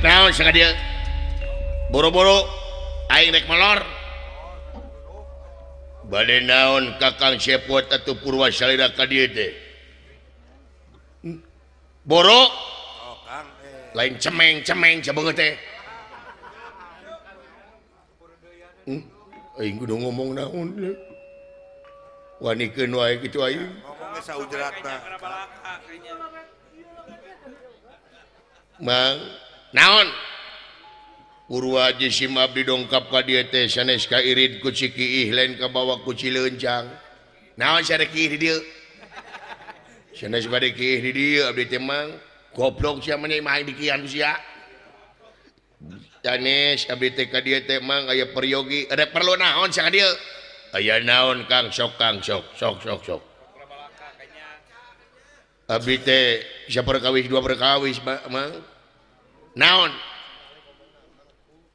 Rek naon sia ka dieu? Boro-boro aing rek molor. Bade naon Kakang Cepot atuh Purwa salira ka dieu teh? Boro lain cemeng-cemeng cabeungeut teh. Aing kudu ngomong naon leuh. Wanikeun wae kitu aing. Ngomongna saujratna. Mang, naon? Purwa jisim abdi dongkap ka dieu teh sanes ka irid ku Cikiih lain kabawa ku Cileuncang. Naon sia rek kiih di dieu? Sanes bade kiih di dieu abdi teh mang. Goblok sia mah nya imah aing dikihan ku sia. Sanes abdi teh ka dieu teh mang aya peryogi. Ada perlu naon sia ka dieu? Aya naon Kang sok Kang sok sok sok sok. Abdi teh saperkawis dua perkawis mang. Naon?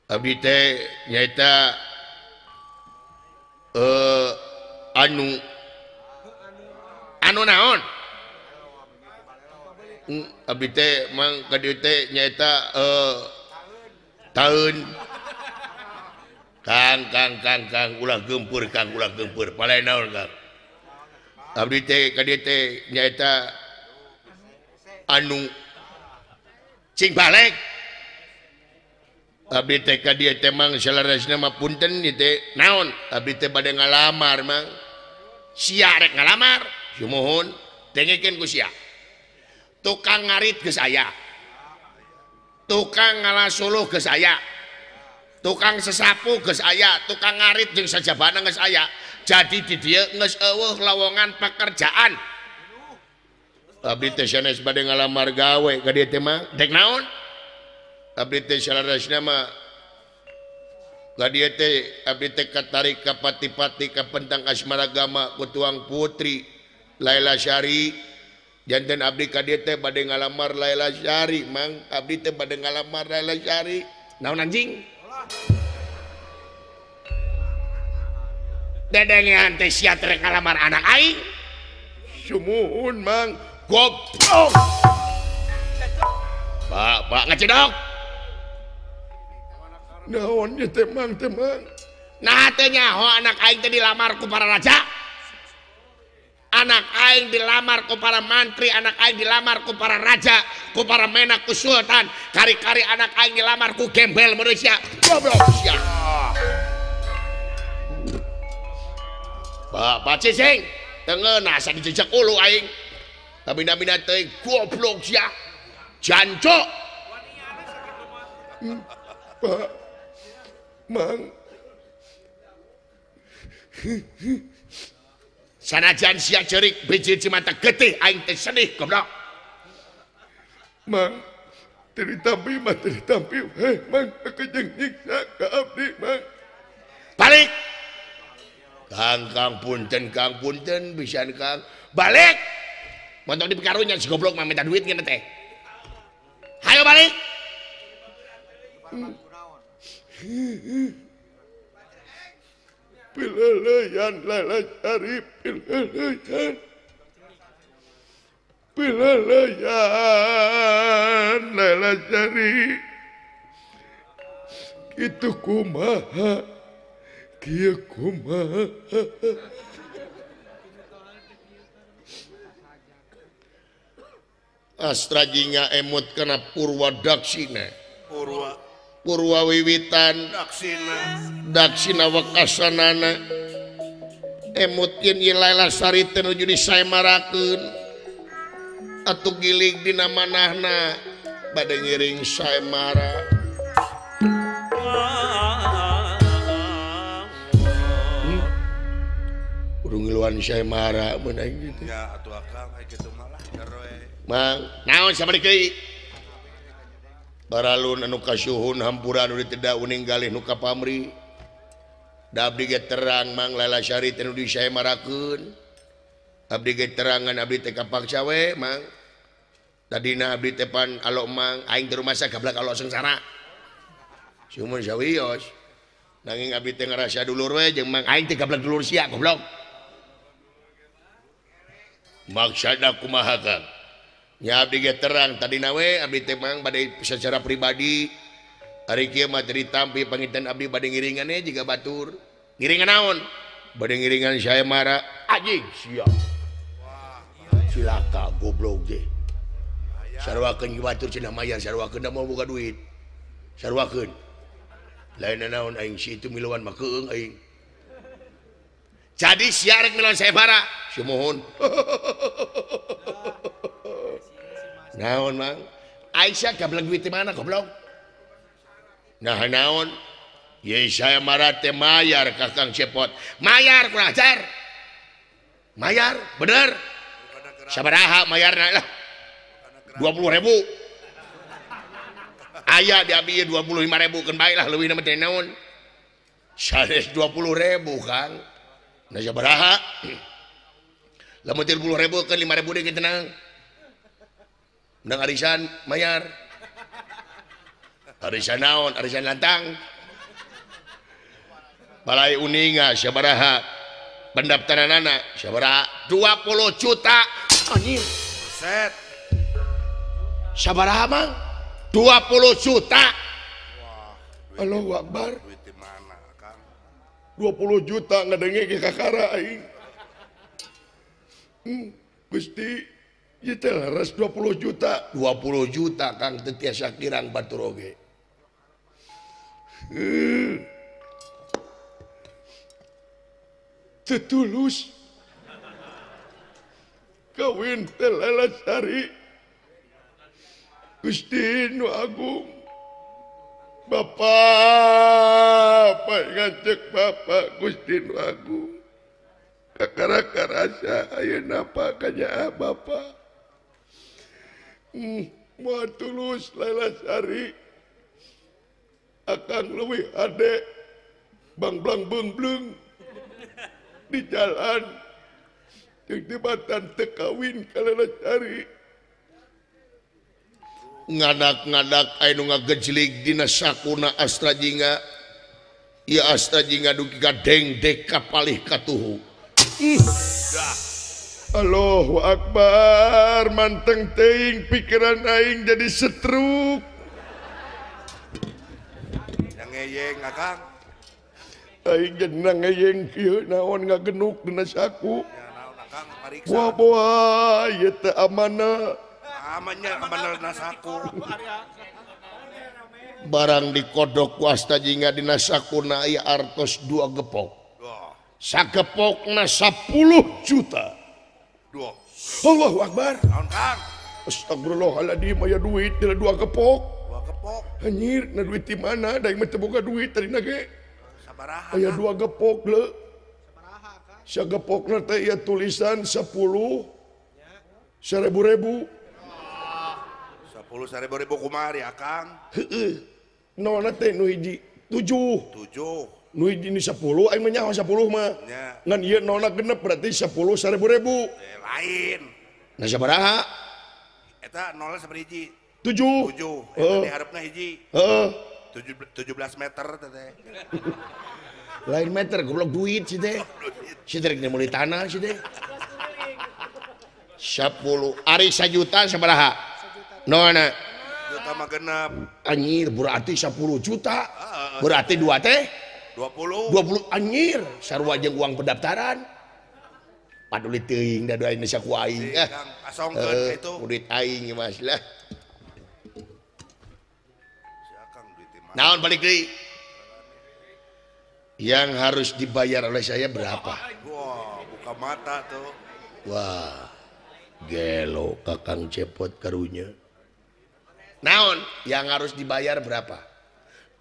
Abdi teh nyaeta anu anu naon? Abdi teh mang ka dieu teh nyaeta taun. Kang Kang Kang Kang ulah gempur Kang ulah gempur palai naon Kang. Abdi teh ka dieu teh nyaeta anu cing balik. Abdi teh ka dieu teh mang salarasna mah punten ieu teh naon? Abdi teh bade ngalamar mang. Sia rek ngalamar? Sumuhun dengekeun ku sia. Tukang ngarit geus aya. Tukang ngalasuluh geus aya. Tukang sesapu geus aya, tukang ngarit jeung sajabana geus aya. Jadi di dieu geus eueuh lowongan pekerjaan. Abdi teh sanes bade ngalamar gawe ka dieu teh mah. Dek naon? Abdi teh salarasna mah ka dieu teh abdi teh katarik ka pati-pati ka pentang asmaragama ku tuang putri Laila Syari. Janten abdi ka dieu teh bade ngalamar Laila Syari mang. Abdi teh bade ngalamar Laila Syari. Naon anjing? Dedengean teh sia teh ngalamar anak aing. Sumuhun mang. Goblok. Pak, pak ngecedok. Naon ieu teh mang teh mang? Nah teh nyaho anak aing teh dilamar ku para raja. Anak aing dilamar ku para mantri, anak aing dilamar ku para raja, ku para menak, ku sultan. Kari-kari anak aing dilamar ku gembel manusia. Goblok sia. Pak, pak cicing. Tengeuna asa dijejak ulu aing. Tabina-bina teuing goblok sia. Jancuk. Pak, mang. Sanajan sia ceurik biji cimata getih aing teh sedih goblok. Mang, teu ditampi mah teu ditampi. Heh, mang kejeng nyiksa ka abdi, mang. Balik. Kang, Kang punten, Kang punten pisan Kang. Balik. Montok di pikarunya si goblok mah minta duit ngene teh. Hayo balik. Pileleyan Laila Syari, pileleyan. Pileleyan Laila Syari. Kitu kumaha? Kieu kumaha? Astra jingga emut kana Purwa Daksina. Purwa Purwa wiwitan Daksina. Daksina wekasanana. Emut yen ieu Laila Sari teh nuju disaemarakeun. Atuh gilig dina manahna bade ngiring saemara. Kudu ngiluan saemara mun aing kitu. Ya atuh akang aya kitu mah lah jaroe. Mang, naon sabari deui? Baralun anu kasuhun hampura anu diteda uning galih nu kapamri. Da abdi ge terang Mang Laila Syari teh nu disaemarakeun. Abdi ge terangan abdi teh kapaksa we Mang. Tadina abdi teh pan alok Mang aing teh rumasa gablak alok sengsara. Sumur sawios. Nanging abdi teh ngarasa dulur we jeung Mang aing teh gablak dulur sia goblok. Maksudna kumaha Kang? Nya abdi ge terang tadi nawe abdi teh mang bade secara pribadi ari kieu mah teu ditampi panginten abdi bade ngiringan e jiga batur. Ngiringan naon? Bade ngiringan saya marah anjing sia. Cilaka goblok ge. Sarwakeun batur cenah mayar sarwakeun da moal boga duit. Sarwakeun. Lain naon aing si itu miluan mah keung aing. Jadi sia rek miluan saya bara. Sumuhun. Naon mang? Aisyah gablek duit di mana goblok? Nah naon? Ye saya marah teh mayar Kakang Cepot. Mayar kurang ajar. Mayar bener. Sabaraha mayarna lah? 20.000. Aya di abi 25.000 keun bae lah leuwihna mah teh naon. Sanes 20.000 Kang. Nah sabaraha? Lamun 30.000 keun 5.000 deui tenang. Menang arisan mayar. Arisan naon? Arisan lantang. Balai uninga sabaraha pendaftaranana sabaraha 20 juta. Anjir. Buset. Sabaraha mang? 20 juta. Wah, Allahu Akbar. Duit di mana, Kang? 20 juta ngadenge ke kakara aing. Gusti ieu teh leres 20 juta. 20 juta Kang teu tiasa kirang batur oge. Teu tulus. Kawin teh Lelasari. Gusti nu agung. Bapak, ngacek Bapak Gusti nu agung. Kakara karasa ayeuna apa kanyaah Bapak. Moal tulus Lelasari. Akang leuwih ade banglang beungbleng di jalan jeung tibatan teu kawin ka Lelasari. Ngadak-ngadak aya nu ngagejlig dina sakuna Astra Jingga. Ieu Astra Jingga dugi ka dengdek ka palih katuhu. Allahu Akbar, manteng teuing pikiran aing jadi setruk. Ngeyeng Akang. Aing jadi ngeyeng kieu naon ngagenuk dina saku. Ya naon Akang pariksa. Wah boa ieu teh amanah. Amannya amanah dina saku. Barang dikodok ku Asta Jingga dina sakuna ieu artos 2 gepok. Sagepokna 10 juta. 2. Allahu Akbar. Naon Kang? Astagfirullahaladzim aya duit dina 2 gepok. 2 gepok. Anjir, na duit di mana? Da mah teu boga duit tadina ge. Sabaraha? Aya 2 gepok leu. Sabaraha Kang? Sagepokna teh ieu tulisan 10 seribu-ribu. 10 seribu-ribu kumaha ya Kang? Heeh. Nolna teh nu hiji 7. 7. Nu hiji ni 10 aing mah nyaho 10 mah. Ngan ieu nolna genep berarti 10 seribu-ribu. Lain. Nah sabaraha? Eta nolna sabaraha hiji? 7. 7. Eta diharepna hiji. Heeh. 17 meter teh. Lain meter goblok duit sih teh. Si teh rek meuli tanah si teh. 10 ari sajuta sabaraha? Nolna? Juta mah genep. Anjir berarti 10 juta. Berarti 2 teh 20. 20 anjir sarua jeung uang pendaftaran. Paduli teuing da doain saku aing. Asongkeun itu. Duit aing Mas lah. Naon balik deui? Yang harus dibayar oleh saya berapa? Wah, buka mata tuh. Wah, gelo Kakang Cepot karunya. Naon yang harus dibayar berapa?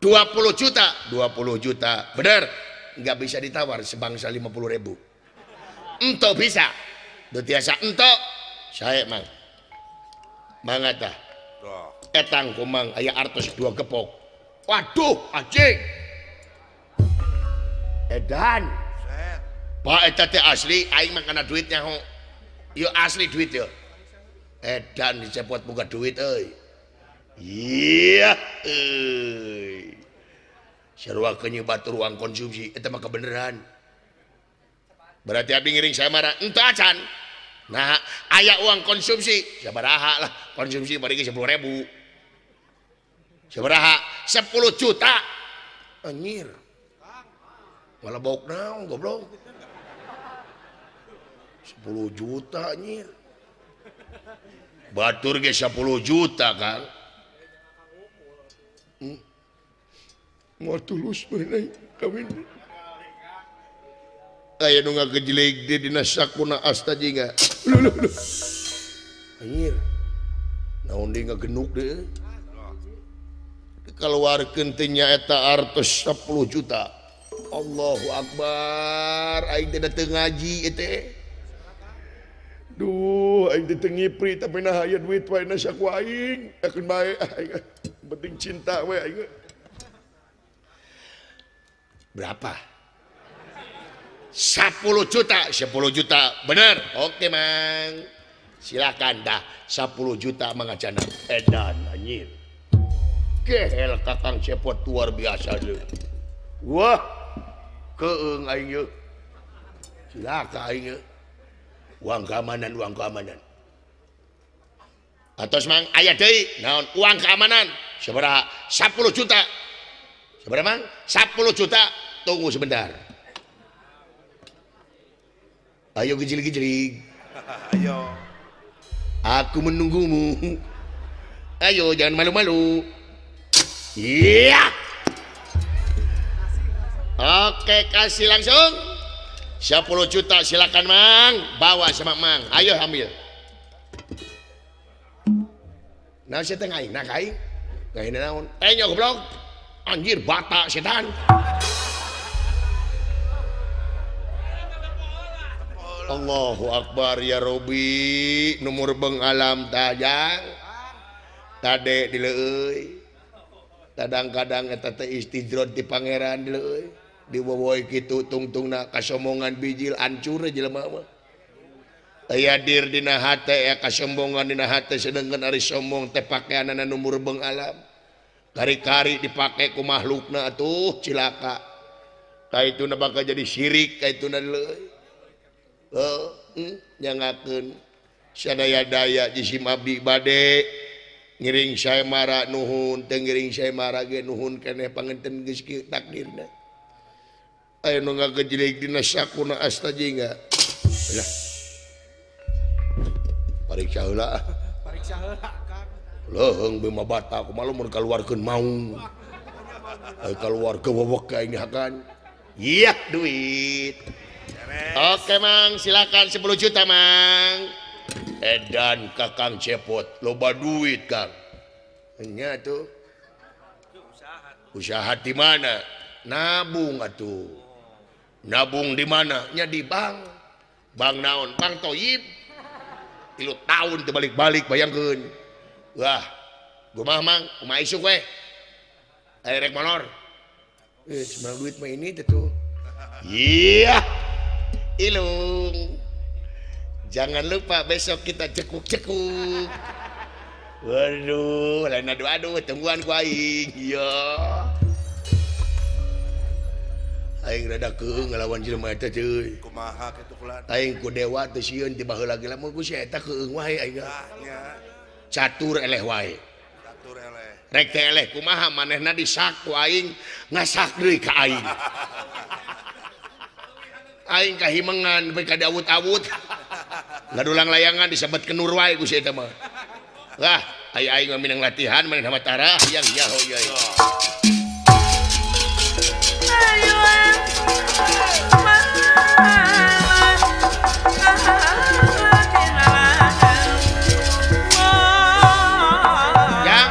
20 juta. 20 juta. Bener? Nggak bisa ditawar sebangsa 50.000. Ento bisa. Teu tiasa ento. Sae mang. Mangga tah. Etang kumang aya artos 2 gepok. Waduh, anjing. Edan. Pak eta teh asli aing mah kana duitnya ho. Ieu asli duit ieu. Edan dicepot boga duit euy. Iya euy. Sarua keunyeun batur uang konsumsi eta mah kebeneran. Berarti abdi ngiring saya marah, ente acan. Nah, aya uang konsumsi sabaraha lah, konsumsi bari 10.000. Sabaraha? 10 juta. Anjir. Malah bok naon goblok. 10 juta anjir. Batur ge 10 juta, Kang. Mau tulus beunai kawin. Aya nu ngagejeleg di dina sakuna asta jingga. Anjir. Naon deui ngagenuk deui. Dikaluarkeun teh nyaeta artos 10 juta. Allahu akbar, aing teh teu ngaji teh. Duh, aing teh teu ngipri tapi nah aya duit wae na saku aing. Akeun bae aing. Penting cinta we aing. Berapa? 10 juta, 10 juta, bener. Oke, Mang. Silakan dah 10 juta mangacana. Edan anjir. Kehel kakang cepot luar biasa deui. Wah. Keung aing yeuh. Cilaka aing yeuh. Uang keamanan, uang keamanan. Atos Mang aya deui naon uang keamanan? Sabaraha? 10 juta. Sabaraha Mang? 10 juta. Tunggu sebentar. Ayo gejlig-gejlig. Ayo. Aku menunggumu. Ayo jangan malu-malu. Iya. Oke, kasih langsung. 10 juta silakan Mang, bawa sama Mang. Ayo ambil. Nah, saya teh ngaing, nah kaing. Ngaing naon? Eh nya goblok. Anjir bata setan. Allahu Akbar ya Robi, numur beng alam tajang. Tade dileuy. Kadang-kadang eta teh istidrod ti pangeran dileuy. Diwowoy kitu tungtungna kasombongan bijil ancur jelema mah. Aya dir dina hate ya kasombongan dina hate sedengkeun ari sombong teh pakeanana numur beng alam. Kari-kari dipake ku makhlukna atuh cilaka. Kaituna bakal jadi syirik kaituna dileuy. Nyangakeun sadaya-daya jisim abdi bade ngiring saya mara nuhun teu ngiring saya mara ge nuhun keneh pangenten geus kieu takdirna. Aya nu ngagejeleg dina sakuna asta jingga. Lah. Pariksa heula. Pariksa heula Kang. Leuheung bima bata kumaha mun kaluarkeun maung. Aya kaluarkeun wewek aing hakan. Iya duit. Oke Mang, silakan 10 juta Mang. Edan kakang cepot, loba duit Kang. Nya tuh. Usaha di mana? Nabung atuh. Nabung di mana? Nya di bank. Bank naon? Bank Toyib. 3 tahun teu balik-balik bayangkeun. Wah, kumaha Mang? Kumaha isuk we? Aya rek molor. Sebenarnya duit mah ini teh tuh. Iya. Ilung. Jangan lupa besok kita cekuk-cekuk. Waduh, lain adu-adu tungguan ku aing. Iya. Aing rada keung ngalawan jelema eta teuy. Kumaha kitu kulan? Aing ku dewa teu sieun ti baheula ge lamun ku si eta keung wae aing. Tah nya. Catur eleh wae. Catur eleh. Rek teh eleh kumaha manehna disak ku aing ngasak deui ka aing. Aing kahimengan bae ka diawut-awut. Ngadulang layangan disebut kenur wae ku si eta mah. Lah, aya aing mah minang latihan manehna mah tarah yang nyaho ieu. Yang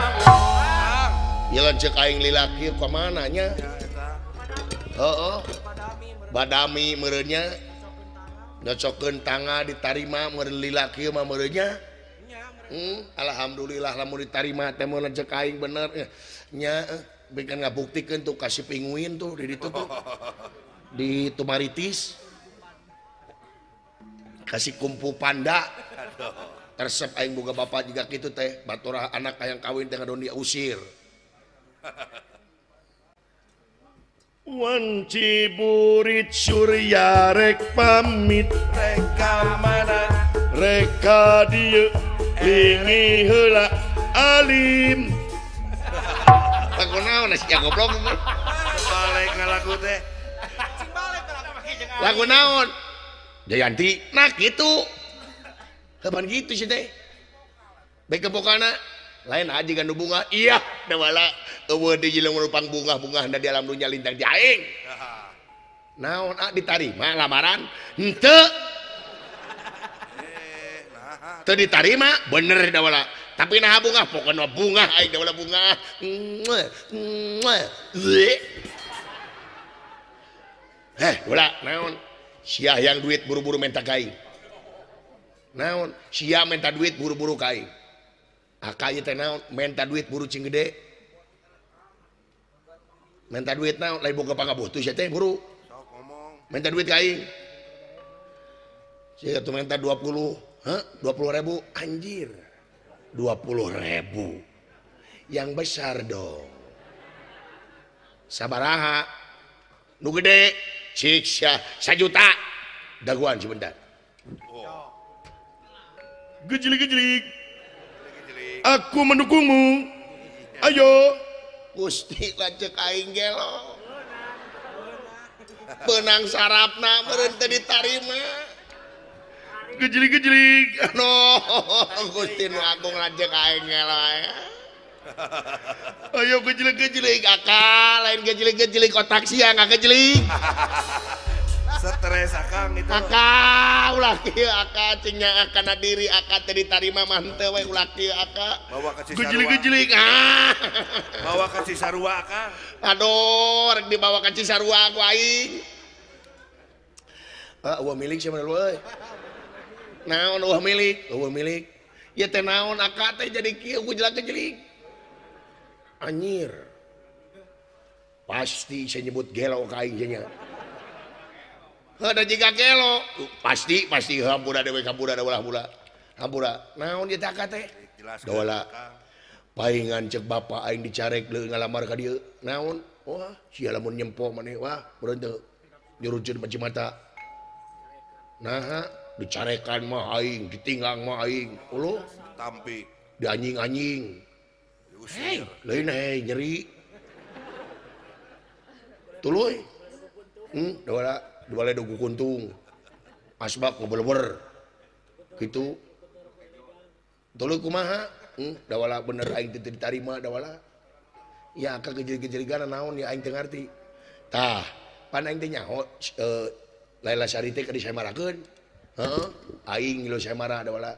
jalan cek aing lilaki ka mana nya? Heeh. Badami meureunnya nyocokeun tangga ditarima meureun lilaki mah meureunnya. Alhamdulillah lamun ditarima teh mun cek aing bener nya bikin ngabuktikeun tuh kasih pinguin tuh di ditu tuh. Di Tumaritis. Kasih kumpu panda. Tersep aing boga bapak juga kitu teh, baturah anak hayang kawin teh ngadon diusir. Wanci burit surya rek pamit rek ka mana Rek ka dieu lingi heula alim. Lagu naon sia goblok. Balik ngalagu teh. Lagu naon? Jayanti. Nah gitu. Kapan gitu sih teh? Baik kepokana lain aja gandu bunga. Iya, dawala eueuh di jelema rupang bunga-bunga di alam dunya lintang di aing. Naon ah ditarima lamaran? Henteu. Teu ditarima bener dawala. Tapi nah bunga pokona bunga aing dawala bunga. Heh, wala naon? Sia yang duit buru-buru minta ka aing. Naon? Sia minta duit buru-buru ka aing. Aka ieu teh naon? Minta duit buru cing gede. Minta duit naon? Lain boga pangabutuh sia teh buru. Minta duit ka aing. Sia tuh minta 20, hah? 20.000 anjir. 20.000. Yang besar dong. Sabaraha? Nu gede cik sia 1 juta. Daguan sebentar. Oh. Gejlik-gejlik. Aku mendukungmu. Ayo. Gusti lanceuk aing gelo. Benang sarapna meureun teu ditarima. Gejlik-gejlik. Aduh, Gusti nu agung lanceuk aing gelo. Ayo gejlik-gejlik akal, lain gejlik-gejlik otak sia ngagejlik. Stres akang itu. Akal ulah kieu akal cing nya akana diri akal teu ditarima mah henteu we ulah kieu akal. Bawa ka Cisarua. Gejlik-gejlik ah. Bawa ka Cisarua akang. Aduh, rek dibawa ka Cisarua ku aing. Ah, eueuh milik sia mah euy. Naon eueuh milik? Eueuh milik. Ieu teh naon akal teh jadi kieu gejlik-gejlik. Anjir. Pasti saya nyebut gelo ka aing nya. Ada jika gelo pasti pasti hampura dewe hampura ulah hampura hampura naon ieu teh teh dawala paingan cek bapak aing dicarek leuh ngalamar ka dieu naon wah sia lamun nyempo maneh wah meureun teu nyurujeun mata naha dicarekan mah aing ditinggang mah aing uluh tampi di anjing-anjing hei lain hei nyeri tuluy dawala dua dugu kuntung asbak ngebeleber gitu tuluy kumaha dawala bener aing teu ditarima dawala ya ka gejelig-gejeligan naon ya aing teu ngarti tah pan aing teh nyaho Laila Sari teh ka disamarakeun heeh aing ngilu samara dawala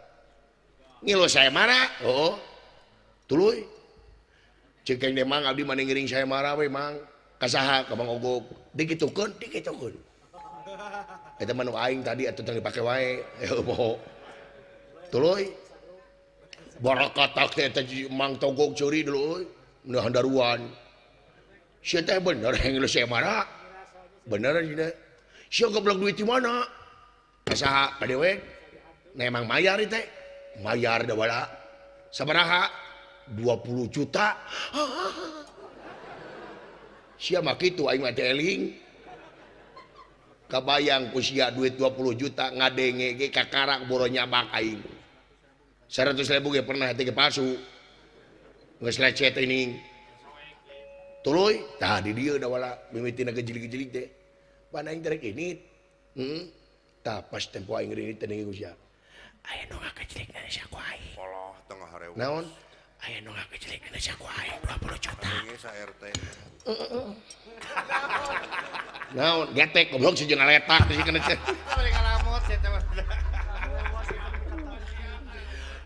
ngilu samara heuh tuluy ceuk keng teh mang abdi mah ngiring samara we mang ka saha ka Mang Ogog dikitukeun dikitukeun eta mah nu aing tadi atuh tong dipake wae poho tuluy barakatak teh eta Mang Togog ceuri dulu euy nu handaruan sia teh bener yang geus marah bener sia sia goblok duit di mana ka saha ka dewek nah emang mayar teh mayar da wala sabaraha 20 juta sia mah kitu aing mah teh eling kabayang ku sia duit 20 juta ngadenge ge kakarak boro nyabak aing 100.000 ge pernah teh palsu geus lecet ini tuluy tah di dieu da wala mimitina gejelig-gejelig teh pan aing terek ini tah pas tempo aing rinit teh ku sia aya nu ngagejelig na sia ku aing poloh tengah harewas naon aya nu ngagejelig na sia ku aing 20 juta geus RT naon getek goblok si jeung ngaletak si kana teh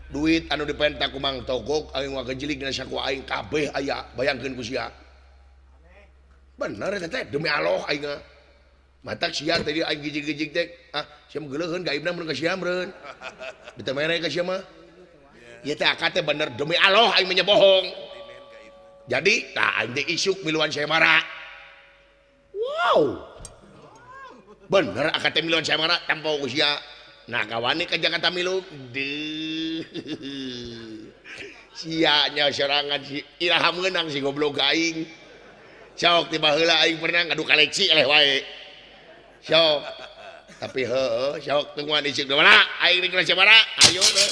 duit anu dipenta ku Mang Togog aing ngagejelig dina saku aing kabeh aya bayangkeun ku sia bener eta teh demi Allah aing matak sia tadi aing gijig-gijig teh ah sia geuleuheun gaibna mun ka sia meureun bete mere ka sia mah ieu teh akad teh bener demi Allah aing mah bohong jadi tah aing teh isuk miluan samara. Wow. Bener akad teh miluan samara tempo usia. Nah kawani ka Jakarta milu deuh. Sia nya sorangan si iraha meunang si goblok aing. Sok tiba heula aing pernah ngadu kaleksi eleh wae. Sok. Tapi heueuh sok tungguan isuk di mana? Aing rek mana? Ayo deh.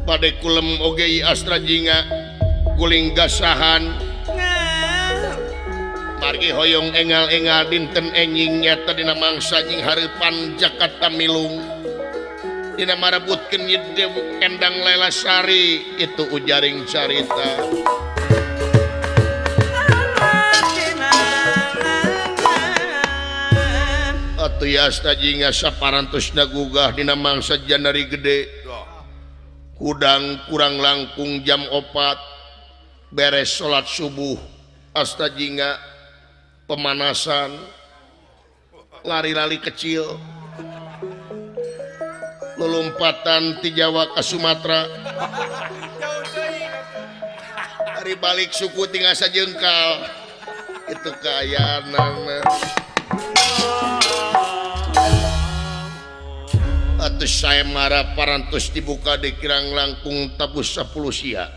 Bade kulem oge Astra Jingga guling gasahan margi hoyong engal-engal dinten enjing nyata dina mangsa nying hareupan Jakarta Milung dina marebutkeun Dewu Endang Lelasari itu ujaring carita. Atuh Astra Jingga saparantosna gugah dina mangsa Janari gede kudang kurang langkung jam 4 beres salat subuh Asta Jingga pemanasan lari-lari kecil lelompatan ti Jawa ke Sumatera dari balik suku tinggal sajengkal itu kaayaan. Atuh saya marah parantos dibuka di kirang langkung tabus 10 sia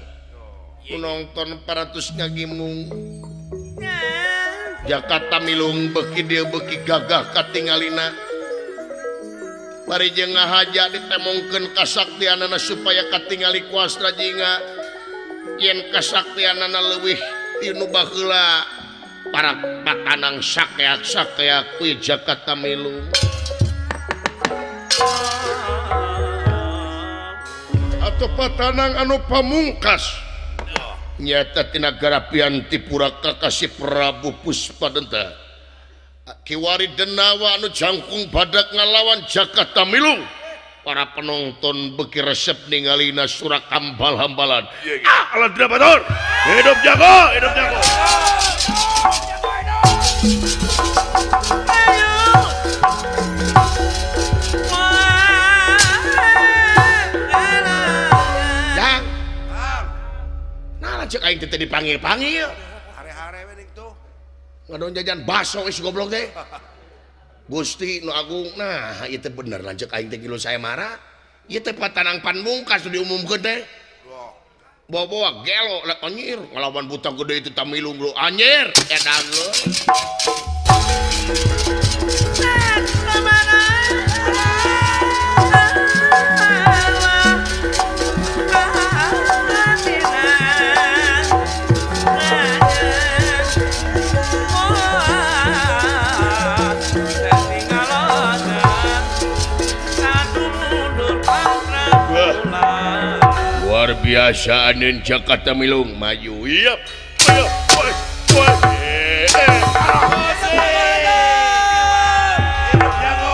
penonton parantos ngagimung Jakarta Milung beki dia beki gagah katingalina bari jeung ngahaja ditemongkeun kasaktianana supaya katingali ku Astra Jingga yen kasaktianana leuwih ti nu baheula para patanang sakeak-sakeak kuy Jakarta Milung. Atau patanang anu pamungkas nyata tina garapian tipura kakasih Prabu Puspadenta kiwari denawa anu jangkung badak ngalawan Jakarta Milung para penonton beki resep ningalina surak hambal-hambalan. Ah alah tidak batur hidup jago hidup jago. Cek aing teh dipanggil-panggil. Hare-hare we tuh. Ngadon jajan baso geus goblok teh. Gusti nu agung nah ieu teh bener lanceuk aing teh kilu saya marah. Ieu teh patanang panmungkas diumumkeun teh. Bawa-bawa gelo lah anjir ngalawan buta gede itu Tamilung lu anjir edan lu. Luar biasa aneun Jakarta Milung maju. Yep. Ayo, woi, woi.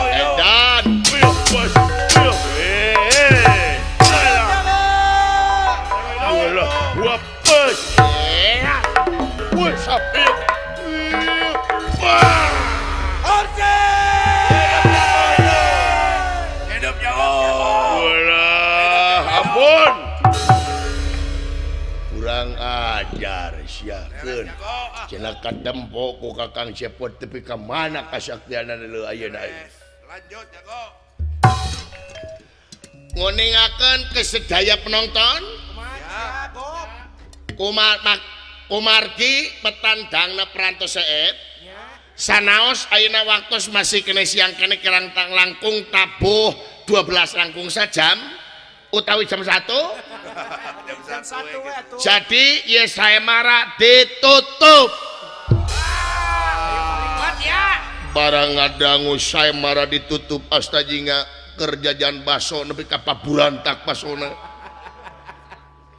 Edan. Hidup jago. Walah, ampun. Kurang ajar siakeun. Cenah katempo ku Kakang Cepot tepi ka mana kasaktianana leuh ayeuna. Lanjut jago. Nguningakeun kesedaya penonton. Kumargi petandangna perantos seep. Sanaos ayeuna waktos masih kene siang kene kirang langkung tabuh 12 langkung sajam utawi jam 1. Jam 1. Jadi Yesayamara ditutup. Barang ngadangu Sayamara ditutup Asta Jingga keur jajan baso nepi ka paburantak basona.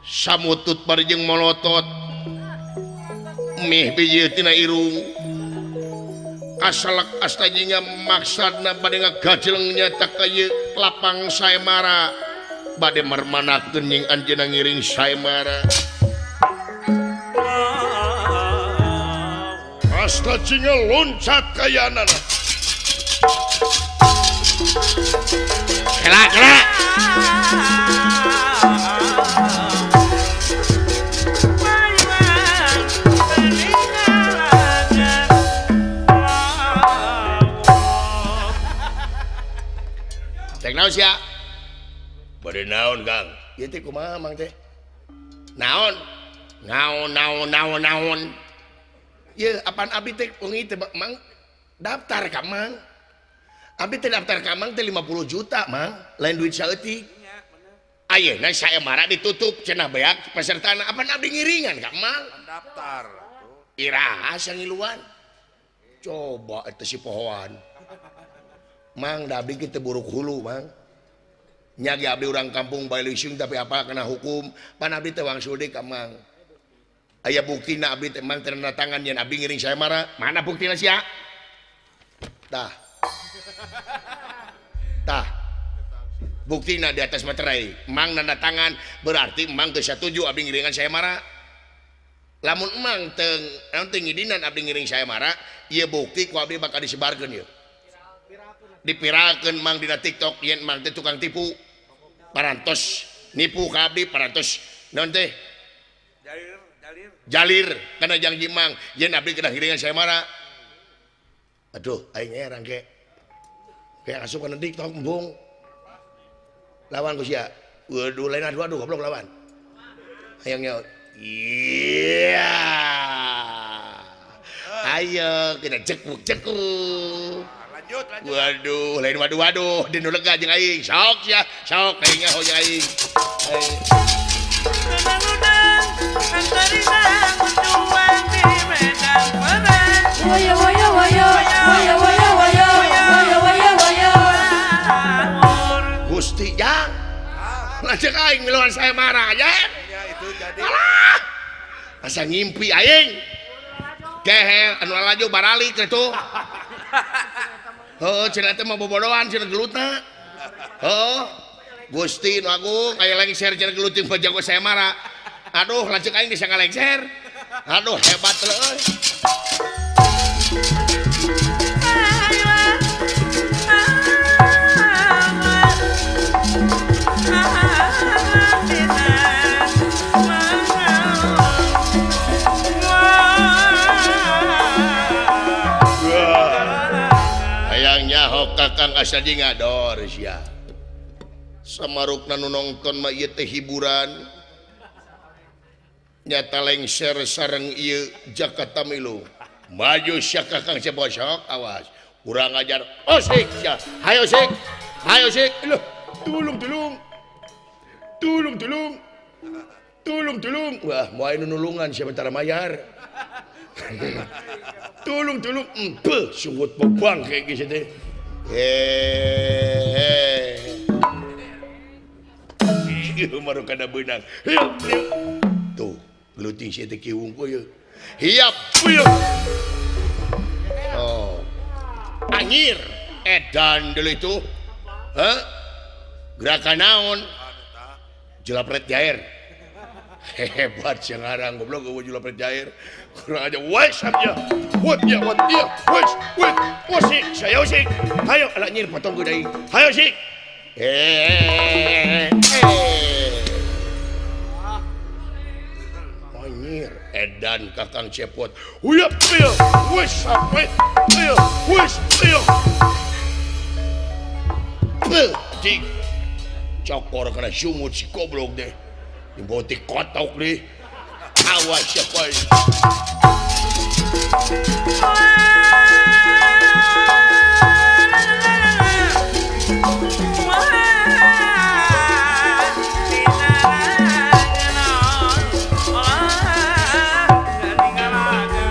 Samutut bari jeung molotot. Mih biji tina irung. Kasalak Asta Jingga maksadna bade ngagajeleng nyata ka ieu lapang Sayamara. Bade mermanakeun nying anjeunna ngiring Sayamara. Asta Jingga loncat kayanana. Kela kela. Cek naon sia? Bade naon Kang? Ieu teh kumaha Mang teh? Naon? Naon naon naon naon. Ieu apaan abdi teh wengi teh Mang daftar ka Mang. Abdi teh daftar ka Mang teh 50 juta Mang, lain duit saeutik. Ayeuna sayembara ditutup cenah beak pesertana apaan abdi ngiringan ka Mang? Daftar. Iraha sangiluan. Coba eta si pohoan. Mang da abdi kieu teu buruk hulu Mang. Nya ge abdi urang kampung bae leusing tapi apa kena hukum pan abdi teh wangsul deui ka Mang. Aya buktina abdi teh Mang tanda tangan yen abdi ngiring sayembara. Mana buktina sia? Tah. Tah. Buktina di atas materai. Mang nanda tangan berarti Mang teu satuju abdi ngiringan sayembara. Lamun Mang teu naon teu ngidinan abdi ngiring sayembara, ieu bukti ku abdi bakal disebarkeun ieu. Dipiralkeun Mang dina TikTok yen Mang teh tukang tipu. Parantos nipu ka abdi parantos naon teh? Jalir, jalir. Jalir kana janji Mang yen abdi kedah ngiringan sayembara. Aduh, aing erang ke. Kayak asup kana TikTok embung. Lawan ku sia. Waduh, lain aduh aduh goblok lawan. Hayang nyaut. Iya. Ayo kita cekuk cekuk. Lanjut, lanjut. Waduh, lain waduh waduh, dinu lega jeung aing. Sok sia, sok aing nyaho jeung aing. Woyo woyo woyo, woyo woyo woyo, woyo woyo woyo. Gusti jang. Lanceuk aing miluan sayembara aja. Ya itu jadi. Alah. Asa ngimpi aing. Kehe anu laju baralik kitu. Heuh, cenah teh mah bobodoan cenah gelutna. Heuh. Gusti nu agung aya lengser cenah gelut jeung jago sayembara. Aduh, lanceuk aing bisa ngalengser. Aduh, hebat leuh. Kakang asa di ngador sia. Samarukna nu nongton mah ieu teh hiburan. Nyata lengser sareng ieu Jakarta milu. Maju sia Kakang Cepot sok awas. Urang ajar osik sia. Hayo sik. Hayo sik. Loh, tulung tulung. Tulung tulung. Tulung tulung. Wah, moal nu nulungan sia bentar mayar. Tulung tulung. Empeuh sunggut bebang kayak geus teh. Hehehe. Ieu mah kana beunang. Tuh, geluting sia teh kieu wungkul ieu. Hiap puyuh. Oh. Anjir, edan deui itu. Heh? Gerakan naon? Jelapret jair. Hebat sih ngarang goblok eueuh jelapret jair. Kurang aja wes aja. Wet ya wet ya wes wet. Osik, saya osik. Hayo alah nyir potong ku deui. Hayo sik. Anjir, edan Kakang Cepot. Huyap ya, wes sampai. Ya, wes ya. Cik. Cokor kana sungut si goblok deh. Dibotik kotok deh. Awas siapa.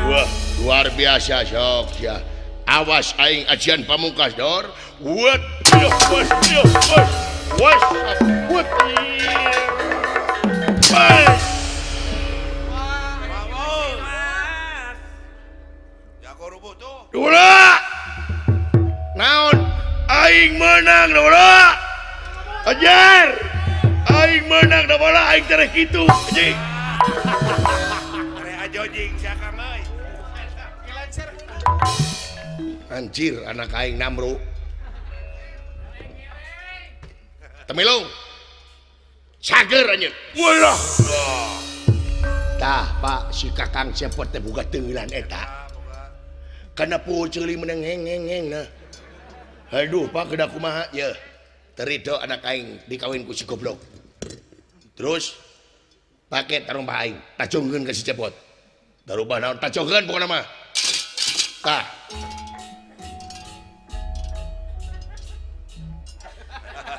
Wah, luar biasa sok ya. Awas aing ajian pamungkas dor. What? What? What? What? What? Dula. Naon? Aing menang Dula. Ajar. Aing menang da bola aing tereh kitu anjing. Tereh ajojing sia Kang euy. Anjir anak aing namru. Temilung. Cager anjeun. Walah. Tah Pak si Kakang Cepot teh boga teulan eta. Kana puceuli menang ngeng ngeng nah. Aduh Pak kedah kumaha ye. Terido anak aing dikawin ku si goblok. Terus pake tarumpah aing, tajongkeun ka si Cepot. Tarubah naon tajongkeun pokona mah. Tah.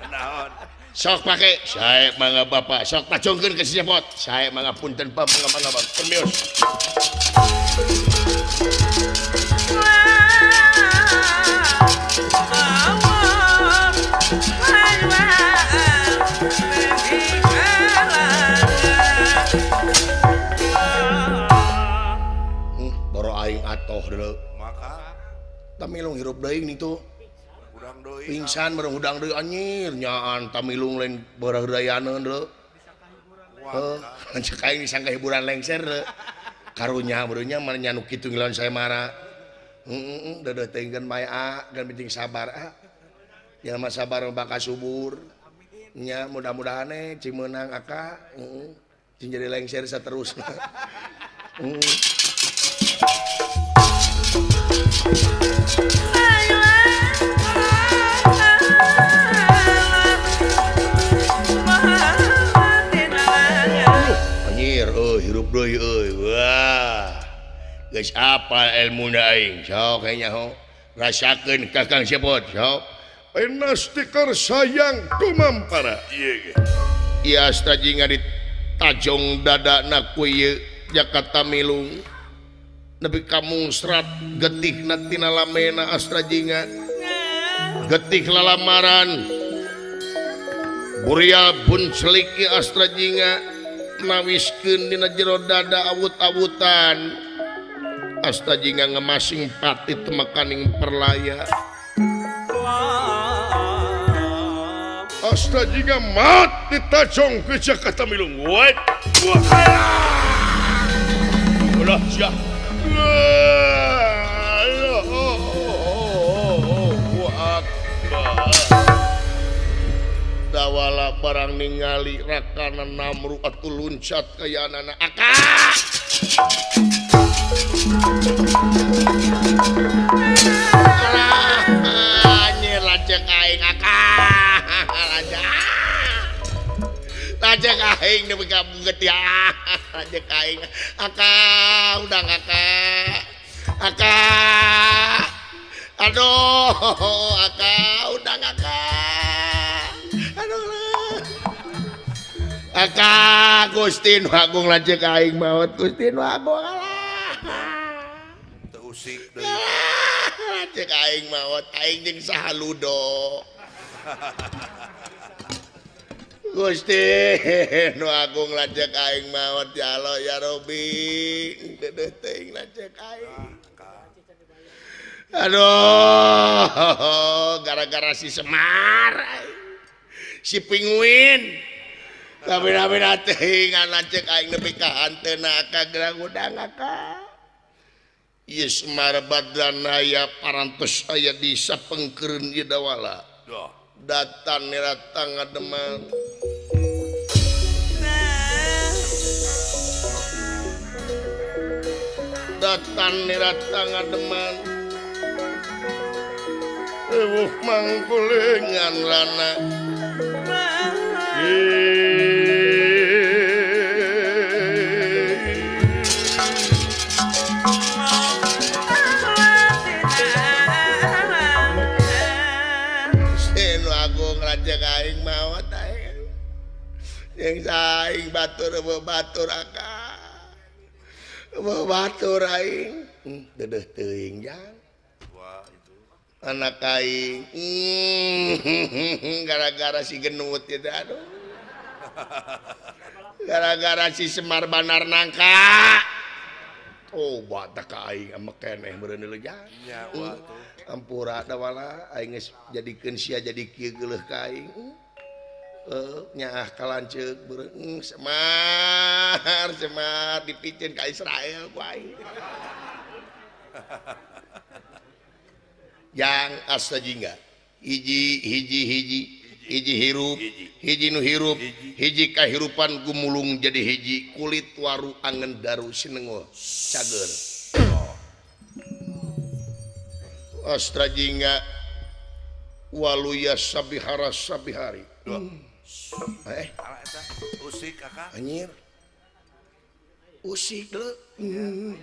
Naon? Sok pake, sae mangga bapak, sok tajongkeun ka si Cepot. Sae mangga punten pak, mangga mangga bang. Kemius. Boro aing atoh deuleu. Maka tamilung hirup deui nitu. Hudang deui. Pingsan bareng hudang deui anjir nyaan tamilung lain baraheudayaneun deuleu. Heuh, cek aing disangka hiburan lengser deuleu. Karunya beureunnya mah nya nu kitu ngilawan saya mara. Heeh, deudeuh teuing bae a, geun penting sabar a. Jalma sabar bakal subur. Nya mudah-mudahan e cing meunang aka, heeh. Cing jadi lengser saterusna. Heeh. Anjir euy hirup deui euy. Wah. Geus apal elmuna aing. Sok nya ho. Rasakeun ka Kang Cepot, sok. Enastikar sayang tumampara. Ieu ge. Ieu Astra Jingga ditajong dadana ku ieu Jaka Tamilung. Nepi ka mungsrat getihna tina lamena Astra Jingga. Getih lalamaran. Buria buncelik ieu Astra Jingga nawiskeun dina jero dada awut-awutan. Astra Jingga ngemasing pati temekaning perlaya. Astra Jingga mat ditajong ke Jaka Tamilung. Wait. Ulah sia. Dawala barang ningali rakana Namru atuh luncat kayanana. Aka. Alah, anjir lanceuk aing aka. Lanceuk aing nepi ka bunget ya. Lanceuk aing aka udang aka. Aka. Aduh, aka udang aka. Aduh. Aka Gusti Nu Agung lanceuk aing maot Gusti Nu Agung alah. Teu usik deui. Lanceuk aing maot aing jeung saha ludo. Gusti Nu Agung lanceuk aing maot ya Allah ya Robi. Deudeuh teuing lanceuk aing. Aduh, gara-gara si Semar, si Pinguin. Tapi-tapi teuing lanceuk aing nepi ka hanteuna ka gerang udang aka. Ieu Semar Badranaya parantos aya di sapengkeureun ieu dawala. Datan niratang ngademan. Datan niratang ngademan. Ewuh mangkulingan lana. Sinu Agung lanceuk aing maot aing. Jeung saing batur batur aka. Batur aing. Dedeuh teuing jang. Anak aing gara-gara si genut itu aduh. Gara-gara si Semar Banar nangka. Tobat ka aing ama keneh meureun deui jang. Ampura dawala aing geus jadikeun sia jadi kieu geuleuh ka aing. Nyaah ka lanceuk beureun Semar Semar dipiceun ka Israel ku aing. Yang Astra Jingga hiji hiji hiji hiji hirup hiji nu hirup hiji kahirupan gumulung jadi hiji kulit waru angen daru sinengo cager. Astra Jingga Waluya sabihara sabihari. Usik kakak. Anjir. Usik leu.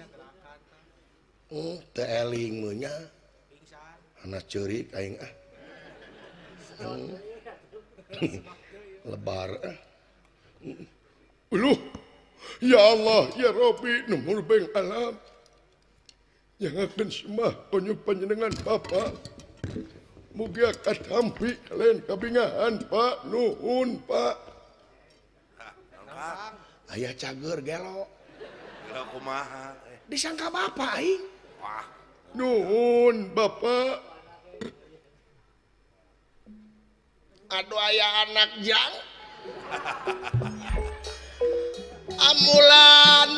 Teu eling meunya. Anak ceurik aing ah. Lebar ah. Uluh. Ya Allah, ya Rabbi, nu murbeng alam. Yang akan semah konyu panjenengan Bapak. Mugia katampi kalian kabingahan Pak, nuhun Pak. Ayah cager gelo. Gelo kumaha? Disangka Bapak aing. Wah. Nuhun Bapak. Aduh ayah anak jang. Amulan.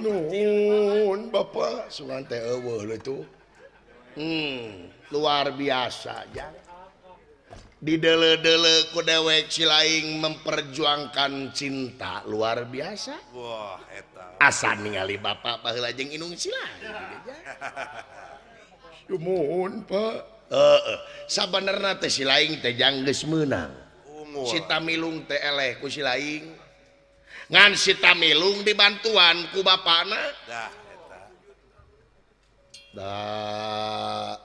Nuhun Bapak, sugan teh eueuh itu. Luar biasa jang. Didele-dele ku dewek si laing memperjuangkan cinta luar biasa. Wah, eta. Asa ningali bapak baheula jeung indung si laing. Sumuhun, Pak. Heeh, sabenerna teh si laing teh jang geus meunang. Si Tamilung teh eleh ku si laing. Ngan si Tamilung dibantuan ku bapana. Dah eta. Da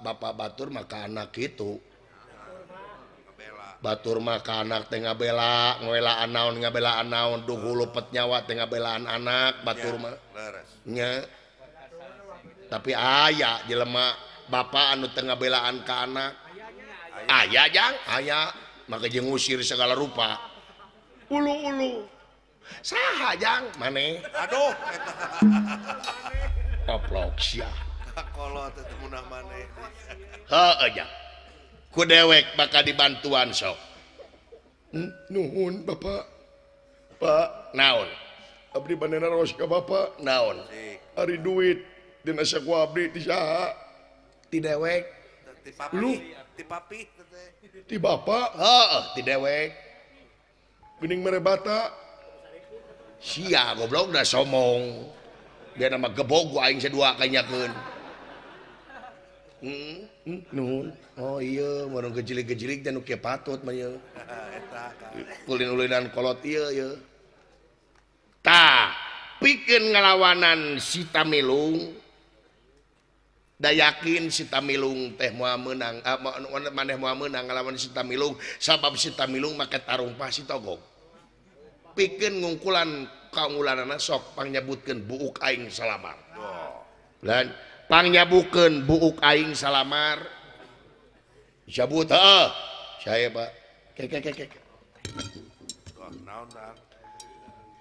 bapak batur maka anak itu. Batur maka anak teh ngabela, ngabelaan naon ngabelaan naon, duh lupet nyawa teh ngabelaan anak batur mah. Nya. Tapi aya jelema bapak anu teh ngabelaan ka anak. Aya jang, aya maka jeung ngusir segala rupa. Ulu-ulu. Saha jang maneh? Aduh eta. Koplok sia. Kolot teh munah maneh. Heueuh jang. Ku dewek bakal dibantuan sok. Nuhun Bapak. Pak, naon? Abdi bandana ros ka Bapak, naon? Ari duit dina saku abdi ti saha? Ti dewek. Ti papi, ti papi teh. Ti bapak? Heeh, ti dewek. Geuning mere bata. Sia goblok da somong. Biar nama gebog aing sadua kanyakeun. Nuhun. Oh iya, warung gejilik-gejilik dan nu patut mah ieu. Eta Ulin-ulinan kolot ieu ieu. Tah, pikeun ngalawanan si Tamilung. Da yakin si Tamilung teh moal meunang, maneh moal meunang ngalawan si Tamilung sabab si Tamilung make tarumpah si Togog. Pikeun ngungkulan kaunggulanana sok pangnyebutkeun buuk aing salamar. Dan pangnyabutkeun buuk aing salamar. Cabut heeh. Saya Pak. Ke ke ke ke. Naon naon.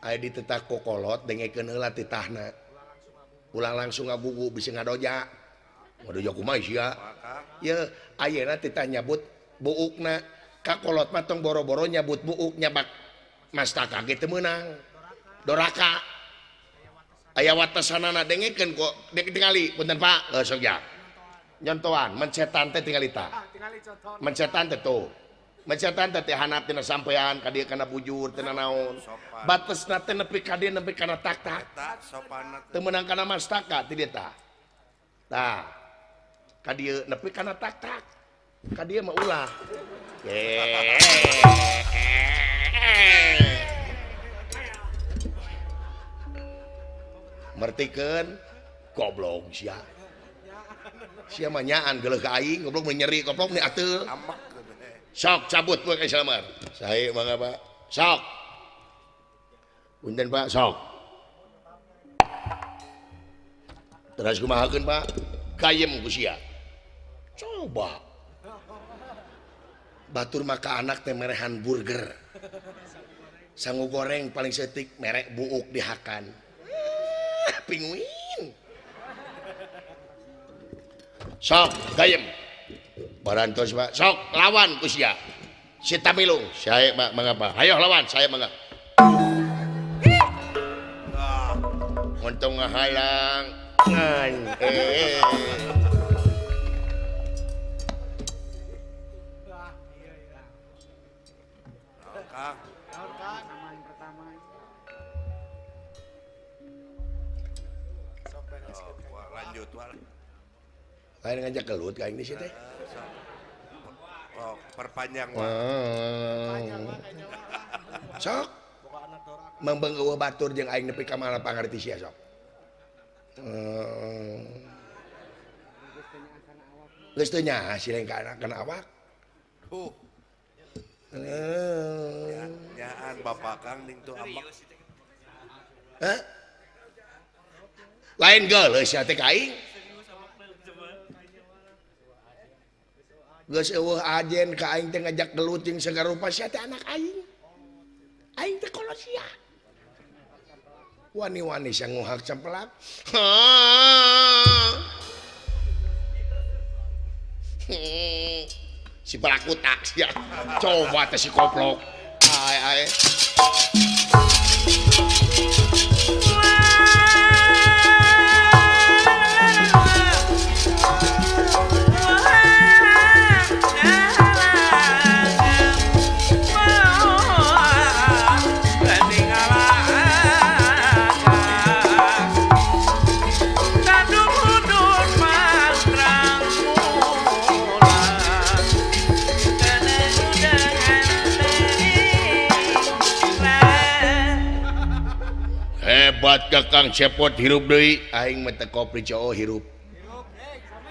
Aya ditetak kokolot dengekeun heula titahna. Ulah langsung ngagugu bisi ngadoja. Ngadoja kumaha sia? Ye, ayeuna titah nyabut buukna. Ka kolot mah tong boro-boro nyabut buuk nyabak mastaka ge teu meunang. Doraka. Aya watesanana dengekeun kok tingali punten Pak. Heuh sok ja. Nyontoan mencetan teh tingali tah. Mencetan teh tuh. Mencetan teh teh hanap tina sampean ka dieu kana bujur teh naon. Batesna teh nepi ka dieu nepi kana tak-tak. Teu meunang kana mastaka ti dieu tah. Tah. Ka dieu nepi kana tak-tak. Ka dieu mah ulah. Mertikeun goblok sia. Sia mah nyaan geuleuh ka aing goblok mun nyeri goblok ni ateul. Sok cabut we ka salamar. Sae mangga Pak. Sok. Punten Pak, sok. Terus kumahakeun Pak? Kayem ku sia. Coba. Batur maka anak teh merehan burger. Sangu goreng paling setik merek buuk dihakan. Pinguin. Sok gayem. Barantos Pak. Sok lawan ku sia. Si Tamilung. Saya mangapa? Ayo lawan, saya mangga. Untung ngahalang, Ngan. Lanjut wal. Lain ngajak gelut ka aing di situ teh. Oh, perpanjang wal. Sok. Membeng eueuh batur jeung aing nepi ka mana pangarti sia sok. Geus teu nyaah sileng ka anak kana awak. Huh. Nyaan bapak Kang ning tuh amak. Hah? Lain geuleuh sia teh ka aing. Geus eueuh ajen ka aing teh ngajak gelut jeung sagarupa sia teh anak aing. Aing teh kolot sia. Wani-wani sia nguhak cempelak. Si pelaku tak sia. Coba teh si koplok. Ai ai. Hebat Kakang Cepot hirup deui aing mah teh kopi coo hirup.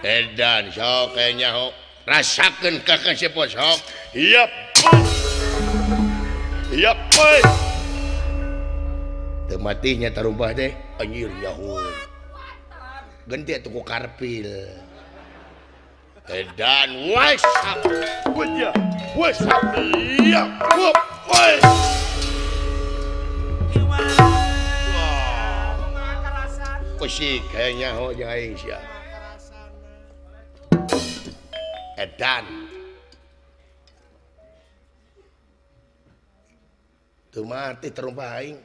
Edan sok kayaknya ho. Rasakeun Kakang Cepot sok. Yap. Yap. Teu mati nya tarumpah teh anjir yahun. Genti atuh ku karpil. Edan wes. Wes. Wes. Yap. Wes. Kusik kayaknya ho jeung aing sia. Edan. Teu mati terumpah aing.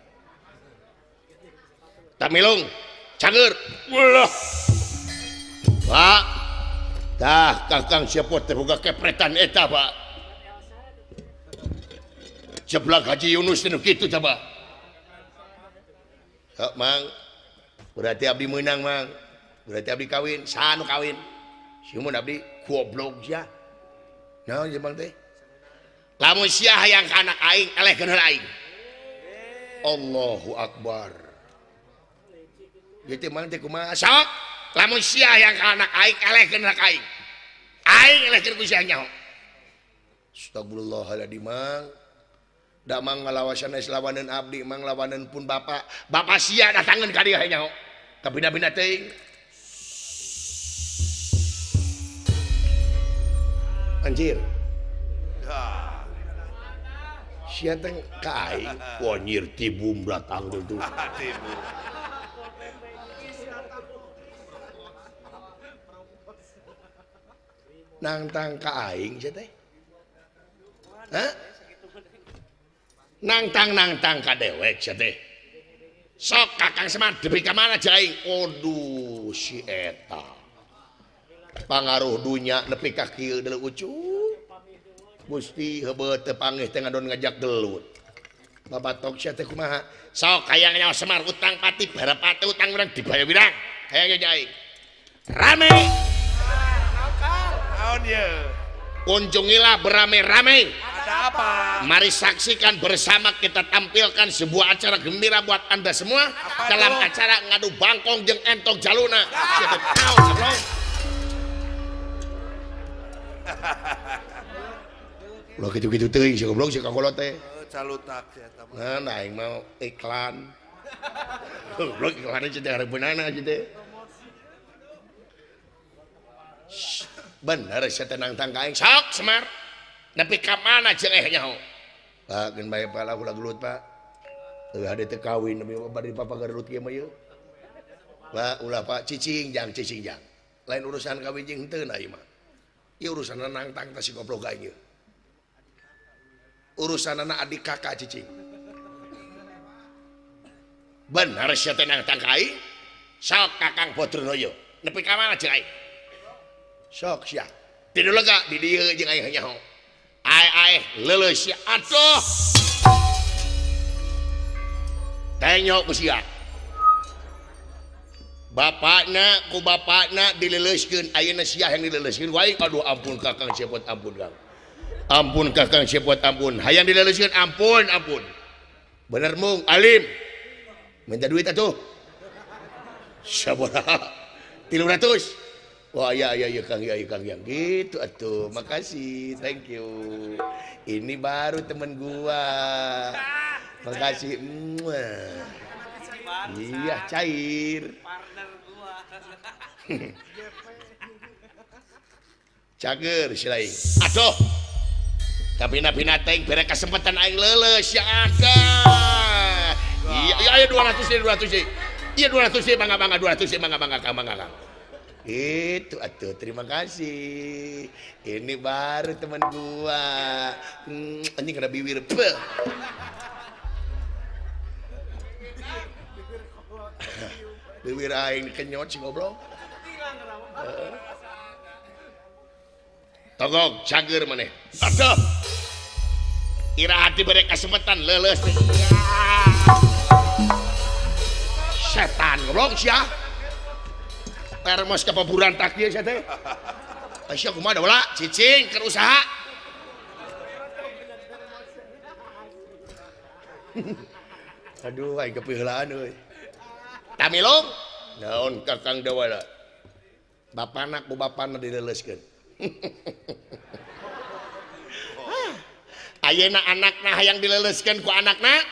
Tamilung, cager. Ulah. Pak. Tah Kakang Cepot teh boga kepretan eta, Pak. Jeblak Haji Yunus teh nu kitu tah, Pak. Sok, Mang. Berarti abdi menang, Mang. Berarti abdi kawin, saha nu kawin? Simun abdi goblok sia. Naon jeung Mang teh? Lamun sia hayang ka anak aing, elehkeun heula aing. Allahu akbar. Ieu teh Mang teh kumaha? Sok, lamun sia hayang ka anak aing, elehkeun heula ka aing. Aing elehkeun ku sia nyaho. Astagfirullahaladzim, Mang. Da Mang ngalawasan geus lawaneun abdi, Mang lawaneun pun bapak. Bapak sia datangeun ka dieu nyaho. Kabina-bina teuing. Anjir. Sia teh ka aing. Wah nyir tibum datang tuh. Nangtang ka aing sia teh. Hah? Nangtang-nangtang ka dewek sia teh. Sok Kakang Semar deui ka mana aing? Aduh si eta. Pangaruh dunya nepi ka kieu deuleu ucu. Gusti heubeut teu panggih teh ngadon ngajak gelut. Babatok sia teh kumaha? Sok hayang nyawa Semar utang pati barapati utang urang dibayar wirang. Hayang nya aing. Rame. Naon ye? Kunjungilah beramai-ramai. Ada apa? Mari saksikan bersama kita tampilkan sebuah acara gembira buat Anda semua. Apa dalam itu? Acara ngadu bangkong jeung entok jaluna. Siapa tahu goblok. Ulah kitu-kitu teuing si goblok si kakolot teh. Calutak si eta mah. Nah, aing mau iklan. Goblok iklanna teh hareupeunana teh. Bener sia teh nangtang ka aing. Sok Semar. Nepi ka mana jeung eh nyaho? Pak geun bae pala ulah gelut, Pak. Teu hade teu kawin nepi bari papa gelut kieu mah ieu. Pak ulah Pak cicing jang cicing jang. Lain urusan kawin jeung henteu na ieu mah. Ieu urusanna nangtang teh si goblok aing ieu. Urusanna adik kakak cicing. Bener sia teh nangtang ka aing. Sok Kakang Badranaya. Nepi ka mana jeung aing? Sok sia. Tidur lega di dieu jeung aing nyaho. Ae-ae leuleus sia. Aduh. Tanyok ku sia. Bapakna ku bapakna dileuleuskeun, ayeuna sia yang dileuleuskeun wae. Aduh ampun Kakang Cepot, ampun Kang. Ampun Kakang Cepot, ampun. Hayang dileuleuskeun, ampun, ampun. Bener mung alim. Minta duit atuh. Sabaraha? 300. Wah ya ya ya Kang, ya ya Kang, yang gitu atuh. Makasih, thank you. Ini baru temen gua. Makasih. Iya cair. Partner gua. Cager si lain. Aduh. Kabina-bina teh bere kesempatan aing leuleus ya aga. Iya iya aya 200 deui, 200 deui. Iya 200 deui, mangga-mangga 200 deui, mangga-mangga Kang, mangga Kang. Itu atuh, terima kasih. Ini baru teman gua. Anjing kena bibir. Beuh. Bibir aing kenyot si goblok. Togok cager maneh. Aduh. Iraha dibere kesempatan leuleus teh. Setan goblok sia. Termos kepaburan tak ieu sia teh. Sia kumaha da cicing keur usaha. Aduh aing kepiheulaan euy. Tamilung naon Kakang Dawala. Bapana ku bapana dileuleuskeun. Ayeuna anakna hayang dileuleuskeun ku anakna.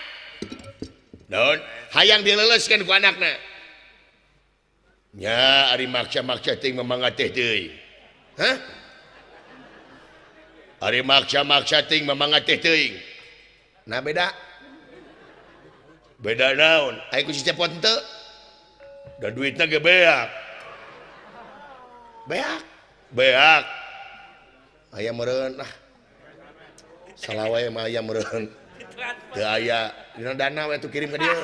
Naon? Hayang dileuleuskeun ku anakna. Nya ari maksa-maksa teuing mamanga teh deui. Hah? Ari maksa-maksa teuing mamanga teh teuing. Nah beda. Beda naon? Aing ku si Cepot henteu. Da duitna ge beak. Beak. Beak. Aya meureun ah. Salah wae mah aya meureun. Teu aya. Dina dana we atuh kirim ka dieu.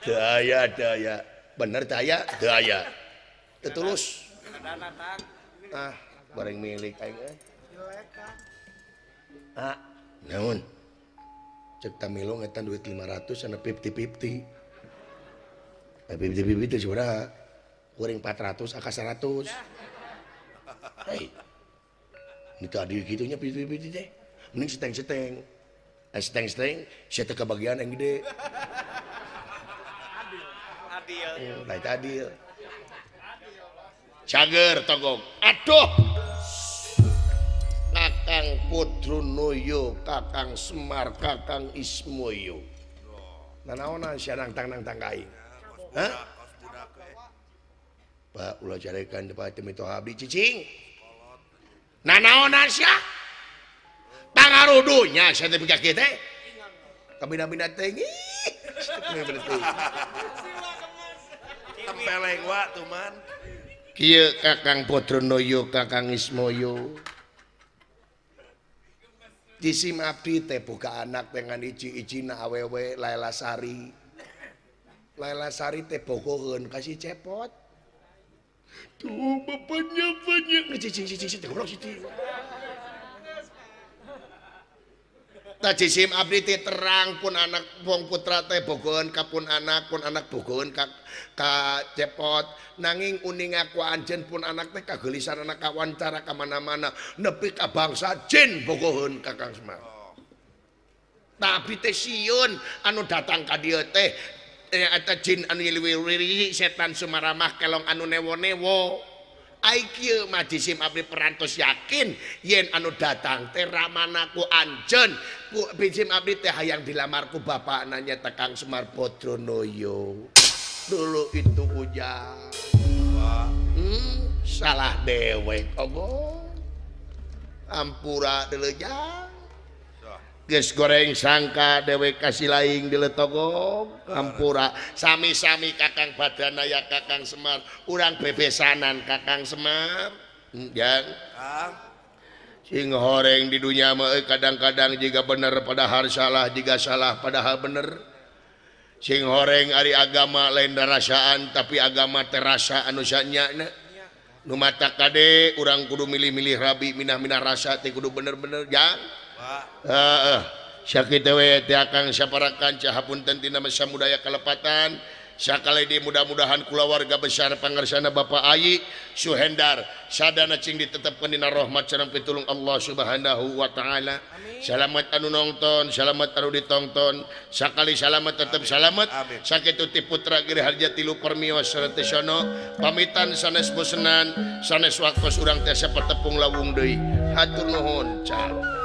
Teu aya, teu aya. Bener teu aya, teu aya. Teu tulus. Ah, bareng milik aing euy. Ah, naon? Cek Tamilong eta duit 500 anu 50-50. 50-50 teh sabaraha? Kuring 400 aka 100. Hei. Ini tadi kitu nya 50-50 teh. Mending seteng-seteng. Seteng-seteng sia teh kabagian yang gede. Adil. Lain adil. Cager togok. Aduh. Kakang Pudrunoyo, Kakang Semar, Kakang Ismoyo. Nanaonan sia nangtang-nangtang ka aing. Hah? Pak ulah carekan depan teh mitoha abdi cicing. Nanaonan sia? Pangarudunya sia teh pika kieu teh. Kabina-bina teh. Tempeleng wa tuman. Kieu Kakang Pudrunoyo, Kakang Ismoyo. Jisim abdi teh boga anak dengan iji-ijina awewe Laila Sari. Laila Sari teh bogoheun ka si Cepot. Tuh bapaknya banyak ngecicing-cicing goblok cicing. Tah jisim abdi teh terang pun anak wong putra teh bogoheun ka pun anak bogoheun ka Cepot. Nanging uning aku anjeun pun anak teh kagelisan anak kawancara ka mana-mana nepi ka bangsa jin bogoheun ka Kang Semar. Tapi teh sieun anu datang ka dieu teh eta jin anu nyiliwiri setan sumaramah kelong anu newo-newo. Ai kieu mah jisim abdi perantos yakin yen anu datang teh ramana ku anjeun. Ku jisim abdi teh hayang dilamar ku bapakna nya Kang Semar Bodronoyo. Dulu itu ujang. Salah dewek ogo. Ampura deuleu jang. Geus goreng sangka dewek kasih laing deuleu togog. Ampura sami-sami Kakang Badranaya Kakang Semar urang bebesanan Kakang Semar. Jang. Sing horeng di dunya mah kadang-kadang jiga bener padahal salah, jiga salah padahal bener. Sing horeng ari agama lain darasaan tapi agama terasa anu sanyana. Nu mata kade urang kudu milih-milih rabi minah-minah rasa teh kudu bener-bener jang. Heeh. Sakitu we teh Akang sapara kanca hapunten tina samudaya kalepatan. Sakali di mudah-mudahan kulawarga besar pangarsana Bapak Ayi Suhendar sadana cing ditetepkeun dina rahmat sareng pitulung Allah Subhanahu wa taala. Salamat anu nonton, salamat anu ditongton, sakali salamat tetep salamat. Sakitu ti putra Giri Harja tilu permios sareng pamitan sanes bosenan, sanes waktos urang teh sapatepung lawung deui. Hatur nuhun, cak.